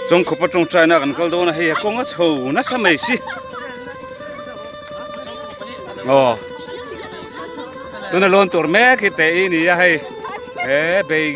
Chawngkhupa tawngtaina kan kal dawn a hei a kawng a chho nasa mai si. Aw. Tuna lawn tur mek hi te i ni a hei. He bei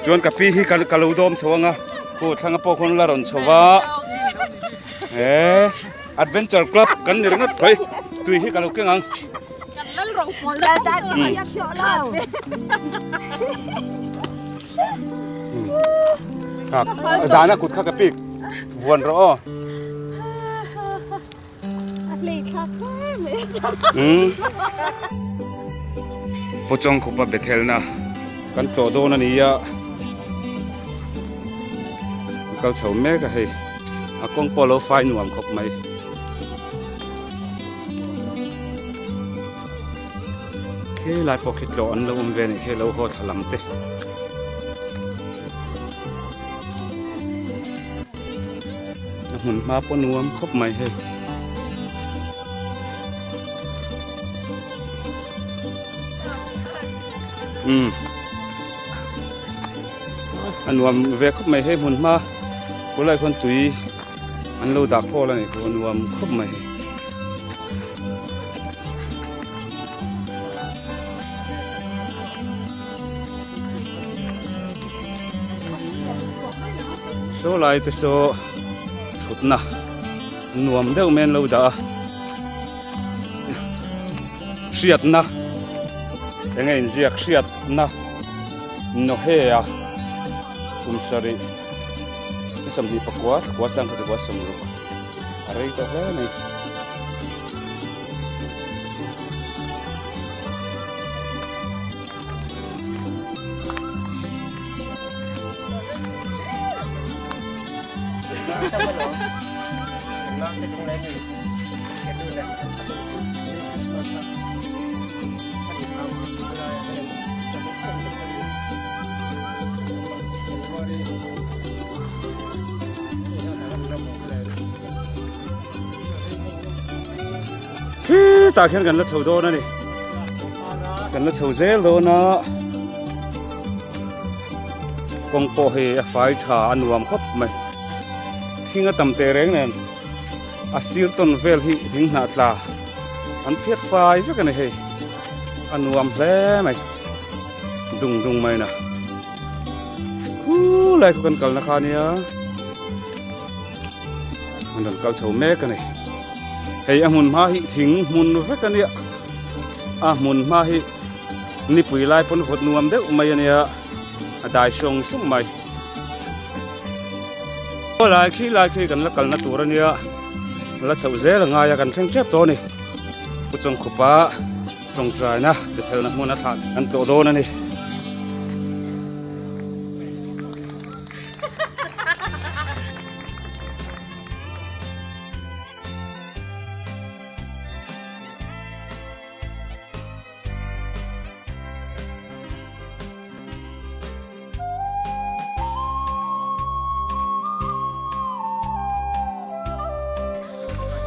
chuan ka pi hi ka lo dawm chho anga khu thlanga pawh khawn la rawn chho va. He adventure club kan ni ringawt thei tui hi ka lo keng ang. Dana kut kha ka pik vuan rawh aw. Pu Chawngkhupa Bethelna kan tlawh dawn a ni a, kal chho mek a hei a kawng pawh a lo fai nuam khawp mai. Helai pawh khi tlawh an lo awm ve a nih khi lo haw thla lam te. A hmun hma pawh nuam khawp mai hei. Umm a nuam ve khawp mai hei hmun hma kulai khawn tui an lo dah khawl a nih chu a nuam khawp mai. Saw lai te saw thutna nuam deuh mai an lo dah a hriatna eng nge inziak hriatna Nohea kum sarih ni 24 thakua sangkhat zakua sawmruk a rei tawh hle mai. Khitah khian kan la chho dawn a ni kan la chho zel dawn a kawng pawh hei a fai tha a nuam khawp mai thing a tam teh reng nen a sir tawn vel hi thing hnah tla an phiat fai vek a ni hei a nuam hle mai dung dung mai na khulai khu kan kalna kha nia an rawn kal chho mek a ni hei a hmun hma hi thing hmun vek a nia a hmun hma hi nipui lai pawn vawt nuam deuh mai a nia a dai sawng sawng mai lai khi lai khi kan la kalna tur a nia la chhoh zel a ngai a kan thleng tep tawh a ni pu Chawngkhupa tawngtaina tephelna hmun a thlah kan tlawh dawn a ni.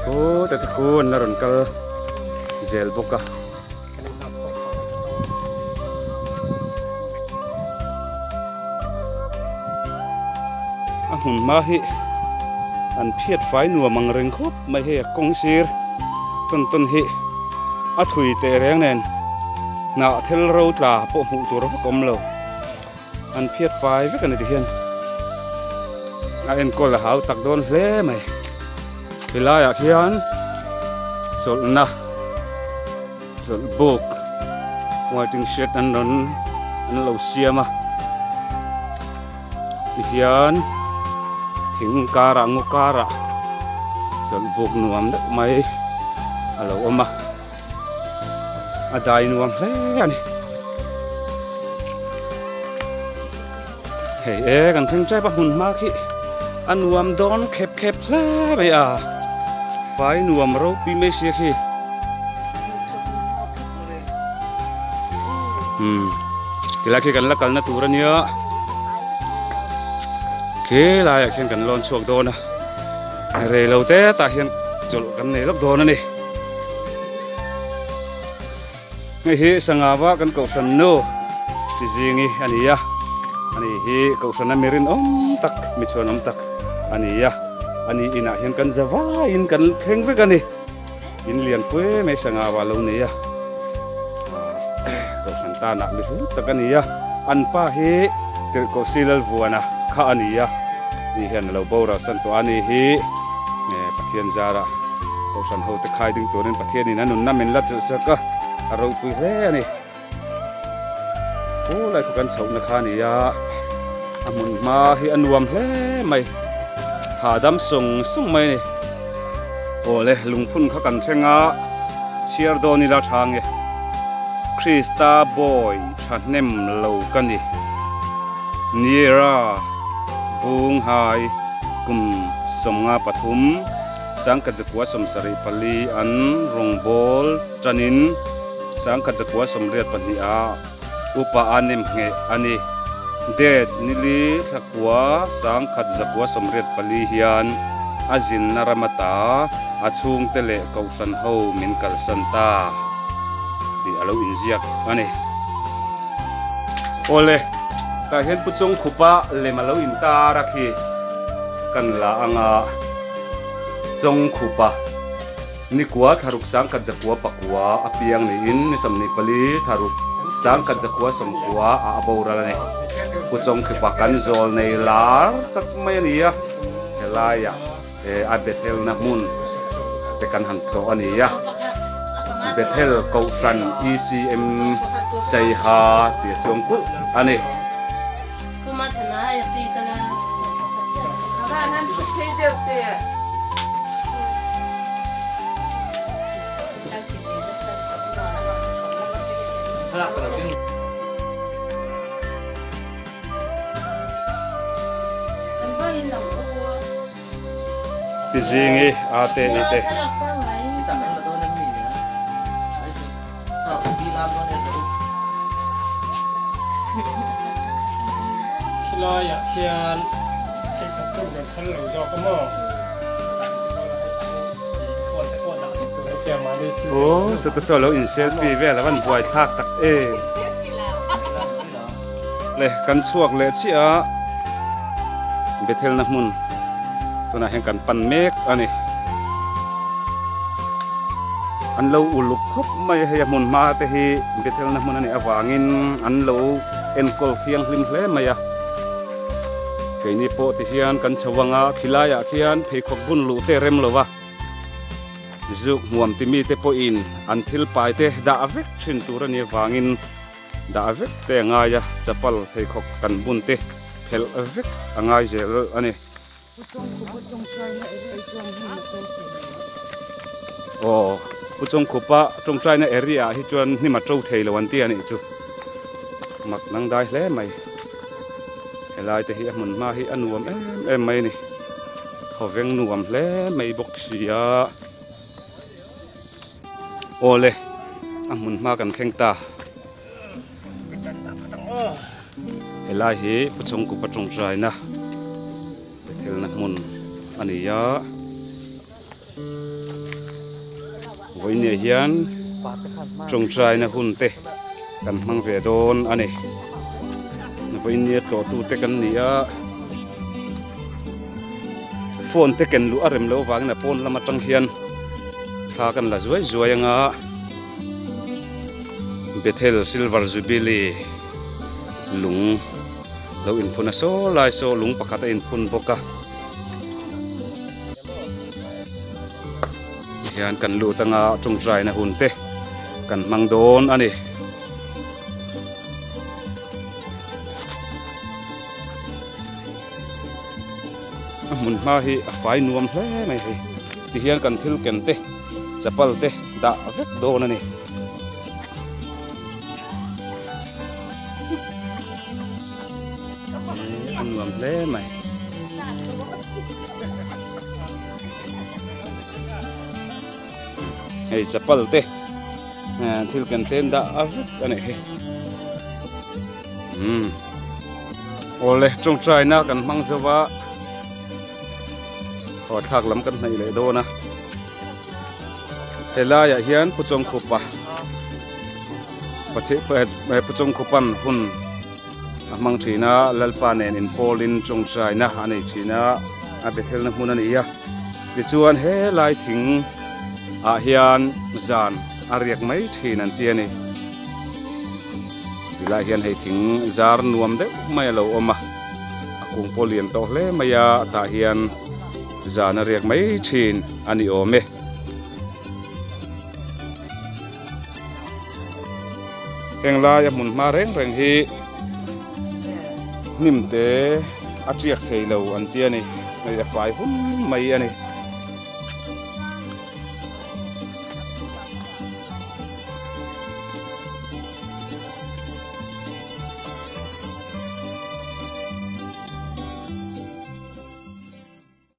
Khu te te khu an la rawn kal zel bawk a. A hmun hma hi an phiat fai nuam ang reng khawp mai hei a kawng sir tawn tawn hi a thui teh reng nen hnah thel ro tla pawh hmuh tur vak awm lo an phiat fai vek a ni ti hian a enkawl a hau tak dawn hle mai helaiah khian chawlhna chawlh buk waiting shed an rawn an lo siam a tihian thing karah ngaw karah chawlh buk nuam deuh mai a lo awm a a dai nuam hle a ni hei e kan thleng tep a hmun hma khi a nuam dawn khep khep hle mai a fai nuam ropui mai sia khi umm tilai khi kan la kalna tur a nia khi laiah khian kan lawn chhuak dawn a rei lo te tah hian chawlh kan nei lawk dawn a ni. Hei hi Sangava kan kohhran nu chi zingi a ni a. Ani hi Kohhrana mi rinawm tak, mi chhuanawm tak a ni a. Ani inah hian kan za vaiin kan thleng vek a ni. In lian pui mai sangau ah lo nei a. Kohhran tanah mi hlu tak a ni a. An pa hi Tirhkoh Silalvuana kha a ni a. Ni hian a lo boral san tawh a ni hi Pathian zara Kohhran hote khai ding turin Pathianin a nunna min la chelh sak a, a ropui hle a ni. Pu lai khu kan chhohna kha a ni a, a hmun hma hi a nuam hle mai, hahdam sung sung mai a ni. Awle lungphun kha kan thleng a, chhiar dawn ila tha nge Krista bawi thahnem lo ka ni. Nira Bunghai kum 53 1974 an rawngbâwl ṭanin 1982 ah upa a nem ngheh a ni. Date nili thlakua 1984 hian a zinna ram ata a chhungte leh kohhran ho min kalsan ta tih a lo inziak a ni. Awle, tah hian Pu Chawngkhupa lem a lo intar a khi kan la anga Chawngkhupa nikua thlaruk 1949 a piang niin ni 24 thlaruk 1990 ah a boral a ni. Pu Chawngkhupa kan zawl nei lar tak mai a ni a, helaiah a Bethelna hmun te kan han tlawh a ni a, Bethel Kohhran ECM Saiha tih a chuang kulh a ni. Ti zing i a te i te. Khilaiah khian theihthawk tur kan phal lo zawk a maw? Aw sawta saw lo in selfie vel a van buai thlak tak em. Le kan chhuak leh chiah a Bethelna hmun tunah hian kan pan mek a ni. An lo uluk khawp mai a hei a hmun hma te hi Bethelna hmun a nih avangin an lo enkawl thianghlim hle mai a. Keini pawh ti hian kan chho ang a khilaiah khian pheikhawk bun luh te rem lo va. Zuk hmuam ti mite pawhin an thil pai te dah vek thin tur a nih avangin Dah vek te a ngai a, chapal pheikhawk kan bun te phelh vek a ngai zel a ni. Aw, Pu Chawngkhupa tawngtaina area ah hi chuan hnim a to thei lo an ti a nih chu. Mak dang dai hle mai. Helai te hi a hmun hma hi a nuam em em mai a ni. Thawveng nuam hle mai bawk sia. Awle, a hmun hma kan thleng ta. Helai hi Pu Chawngkupa tawngtaina Bethelna hmun a ni a. Vawinia hian tawngtaina hun te kan hmang ve dawn a ni. Vawinia tlawhtute kan ni a. Phone te ken luh a rem loh avangin a pawn lam atang hian thla kan la zuai zuai anga Bethel Silver Jubilee lung lo inphun a saw lai saw lung pakhat a inphun bawk a tihian kan lut anga tawngtaina hun te kan hmang dawn a ni. A hmun hma hi a fai nuam hle mai hei tihian kan thil ken te chapal te dah vek dawn a ni. A nuam hle mai. Hei chapal te thil ken te an dah vek a nih hi. Umm awle tawngtaina kan hmang zo va haw thlak lam kan hnaih leh dawn a helaiah hian Pu Chawngkhupa Pu Chawngkhupan hun. A hmang thin a, Lalpa nen inpawlin tawngtaina a nei thin a, a Bethelna hmun a ni a. Tichuan he lai thing ah hian zan a riak mai thin an ti a ni. Tilai hian hei thing zar nuam deuh mai a lo awm a, a kung pawh lian tawh hle mai a, tah hian zan a riak mai thin a ni awm e. Heng laia hmun hma reng reng hi hnim te a tiak thei lo an ti a ni, hei a fai hun mai a ni.